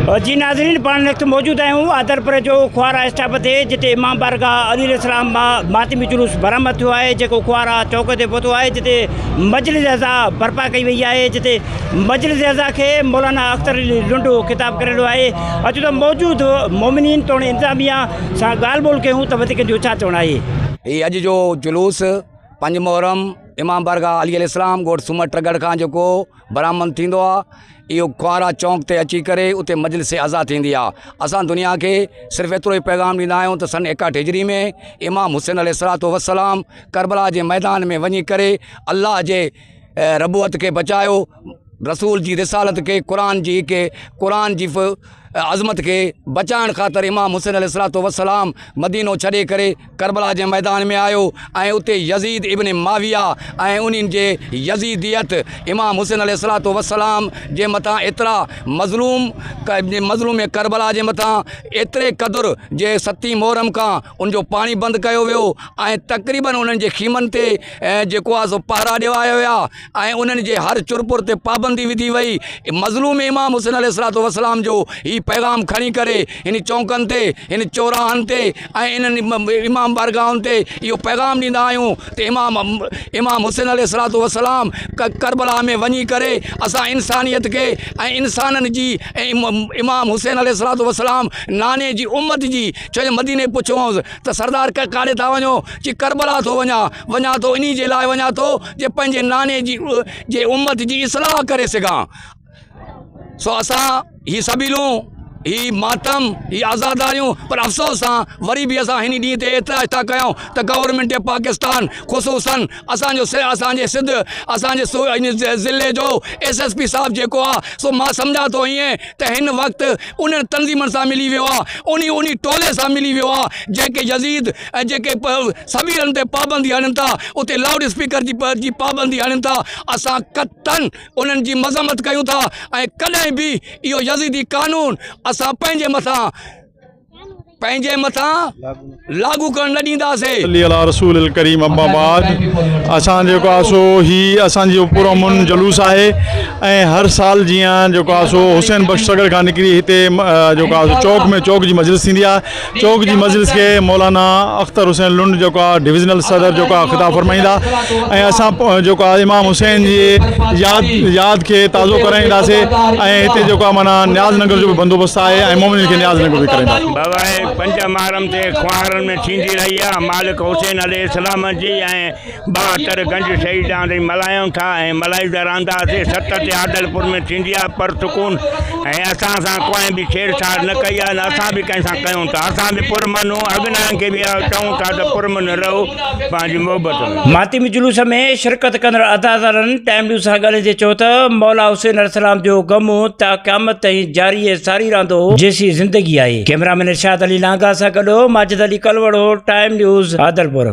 جي ناظرين پاڻ هن وقت موجود آهيون آدرپور جو خوارا اسٽاپ تي جتي امام بارگاهه علي عليه السلام مان ماتمي جلوس برآمد ٿيو آهي جيڪو خوارا چوڪ تي پهتو آهي جتي مجلس عزا برپا ڪئي وئي آهي جتي مجلس عزا کي مولانا اختر علي لنڊو خطاب ڪري رهيو آهي اچو ته موجود مومنين توڻي انتظاميا سان ڳالهه ٻولهه ڪيون ته وڌيڪ جو ڇا چوڻ آهي. هي اڄ جو جلوس پنج محرم امام بارگاهه علي عليه السلام ڳوٺ سومر ٽڳڙ کان جيڪو برآمد ٿيندو آ اهو ڪنوارا چونڪ تي اچي ڪري اتي مجلس عزا ٿيندي آ اسان دنيا کي صرف ايترو ئي پيغام ڏيندا آهيون ته سن ايڪهٺ هجري ۾ امام حسين عليه الصلوة والسلام ڪربلا جي ميدان ۾ وڃي ڪري الله جي ربوت کي بچايو رسول جي رسالت کي قرآن جي کي قرآن جي عظمت کي بچائڻ خاطر امام حسين عليه الصلوة والسلام مدينو ڇڏي ڪري ڪربلا جي ميدان ۾ آيو ۽ اتي يزيد ابن معاويه ۽ انهن جي يزيديت امام حسين عليه الصلوة والسلام جي مٿان ايترا مظلوم مظلوم ڪربلا جي مٿان ايتري قدر جي ستين محرم کان ان جو پاڻي بند ڪيو ويو ۽ تقريبن انهن جي خيمن تي جيڪو آهي سو پهرا ڏيوايا ويا ۽ انهن جي هر چرپر تي پابندي وڌي وئي. مظلوم امام حسين عليه الصلوة والسلام جو هي پيغام کڻي ڪري هن چونڪن تي، هن چوراهن تي ۽ انهن امام بارگاهن تي اهو پيغام ڏيندا آهيون ته امام امام حسين عليه الصلوة والسلام ڪربلا ۾ وڃي ڪري اسان انسانيت کي ۽ انسانن جي ۽ امام حسين عليه الصلوة والسلام ناني جي امت جي ڇو جو مديني پڇيو هئس ته سردار ڪاڏي ٿا وڃو؟ چي ڪربلا ٿو وڃان، وڃان ٿو انهي جي لاء وڃان ٿو جي پنهنجي ناني جي جي امت جي اصلاح ڪري سگهان. سو اسان هي سبيلون، هي ماتم، هي عزاداريون پر افسوس سان وري به اسان هن ڏينهن تي احتجاج ٿا ڪيون ته گورنمينٽ پاڪستان خصوصا اسان جو اسان جي سنڌ اسان جي ضلعي جو ايس ايس پي صاحب جيڪو آ سو مان سمجهان ٿو ائين ته هن وقت انهن تنظيمن سان ملي ويو آ انهي انهي ٽولي سان ملي ويو آ جيڪي يزيد ۽ جيڪي سبيلن تي پابندي هڻن ٿا اتي لائوڊ اسپيڪر جي جي پابندي هڻن ٿا اسان قطعن انهن جي مذمت ڪيون ٿا ۽ ڪڏهن به اهو يزيدي قانون اسان پنهنجي مٿان پنهنجي مٿان لاڳو ڪرڻ نه ڏينداسين. صلي علي رسول الڪريم اما بعد اسان جيڪو آهي سو هي اسان جو پر امن جلوس آهي ۽ هر سال جيان جيڪو آهي سو حسين بخش سگڙ کان نڪري هتي جيڪو آهي سو چوڪ ۾ چوڪ جي مجلس ٿيندي آهي چوڪ جي مجلس کي مولانا اختر حسين لنڊ جيڪو آهي ڊويزنل صدر جيڪو آهي خطاب فرمائيندا ۽ اسان جيڪو آهي امام حسين جي ياد ياد کي تازو ڪرائينداسي ۽ هتي جيڪو آهي معنيٰ نياز ننگر جو به بندوبست آهي ۽ مومنين کي نياز ننگر به ڪرائينداسي. بابا هي پنج محرم تي خوارن ۾ ٿيندي رهي آ مالڪ حسين عليه السلام جي ۽ 72 گنج شهيدان تي ملهايون ٿا ۽ ملهائيندا رهنداسي ست تي عادلپور ۾ ٿيندي آ پر سڪون ۽ اسان سان ڪنهن به ڇيڙ ڇاڙ نه ڪئي آ نه اسان به ڪنهن سان ڪيون ٿا اسان به پرامن اڳنائن کي به چئون ٿا ته پرامن رهو پنهنجي محبت ۾. ماتمي جلوس ۾ شرڪت ڪندڙ عزادارن ٽائيم نيوز سان ڳالهائيندي چيو ته مولا حسين عليه السلام جو غم تا قيامت تائين جاري ۽ ساري رهندو جيسين زندگي آهي. ڪئميرا مين ارشاد علي لانگاهه سان گڏ ماجد علي ڪلوڙو، ٽائيم نيوز، عادلپور.